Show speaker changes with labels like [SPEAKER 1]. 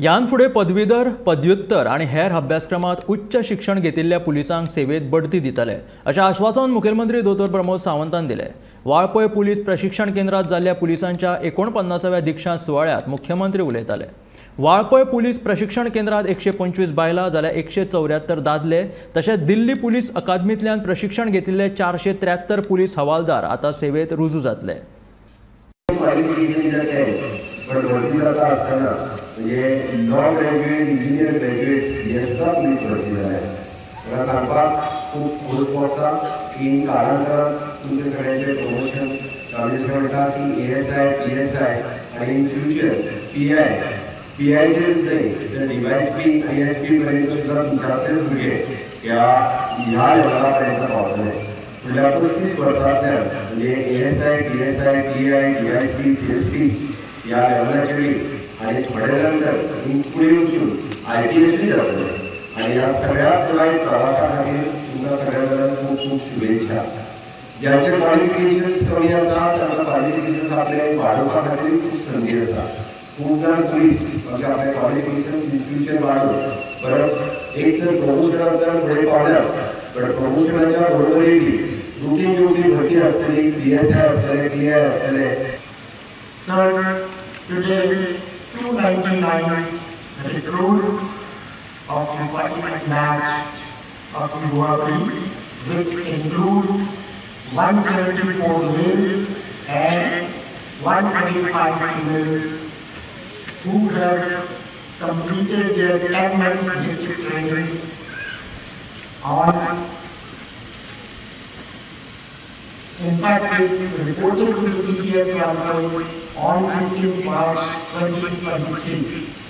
[SPEAKER 1] यान फुडें पदवीधर, पदव्युत्तर आनी हेर अभ्यासक्रमांत उच्च शिक्षण घेतिल्ल्या पुलिसांक सेवेत बढती दितले अशें आश्वासन मुखेलमंत्री दोतोर प्रमोद सावंतान दिलें. वाळपय पुलीस प्रशिक्षण केंद्रांत जाल्ल्या पुलिसांच्या 49व्या दीक्षांत सुवाळ्यांत मुख्यमंत्री उलयताले. वाळपय पुलीस प्रशिक्षण केंद्रांत 125 बायलां जाल्यार 174 दादले तशेंच दिल्ली पुलीस अकादमींतल्यान प्रशिक्षण घेतिल्ले 473 पुलीस हवालदार आतां सेवेत रुजू जातले.
[SPEAKER 2] पण भरती जाता आसतना म्हणजे लॉ ग्रॅज्युएट, इंजिनियर ग्रॅज्युएट्स हे सुद्दां पुलीस भरती जाल्या. म्हाका सांगपाक खूब खोस भोगता की कालांतरान तुमचे सगळ्यांचें प्रमोशन आमी जशें म्हणटा की एएसआय, पीएसआय आनी इन फ्युचर पीआय, पीआयचेर न्हय तर डीवायएसपी आनी एसपी पर्यंत सुद्दां तुमच्यांतले भुरगे ह्या लेवला पर्यंत पावतले. फुडल्या 35 वर्सांतल्यान म्हणजे ASI, PSI, PI, DySP, CSP ह्या लेवलाचेर आनी थोडे जाण तर फुडें वचून आयपीएसूय जातले. आनी ह्या सगळ्या पुराय प्रवासा खातीर तुमकां सगळ्या जाणांक खूब खूब शुभेच्छा. ज्यांचे क्वॉलिफिकेशन्स कमी आसा तांकां क्वॉलिफिकेशन्स आपले वाडोवपा खातीर खूब संदी आसा. खूब जाण पुलीस म्हणजे आपले क्वॉलिफिकेशन्स इन फ्युचर वाडोवन परत एक तर प्रमोशनाक जर फुडें पावल्याच, बट प्रमोशनाच्या बरोबरीन रुटीन येवपी भरती आसतली, पीएसआय आसतले, पीआय आसतले.
[SPEAKER 3] Sir, today 299 recruits of the 49th batch of the Goa Police, which include 174 males and 125 females who have completed their 10 months basic training on. In fact, they reported to the PPS Valpoi on 15 March 2023.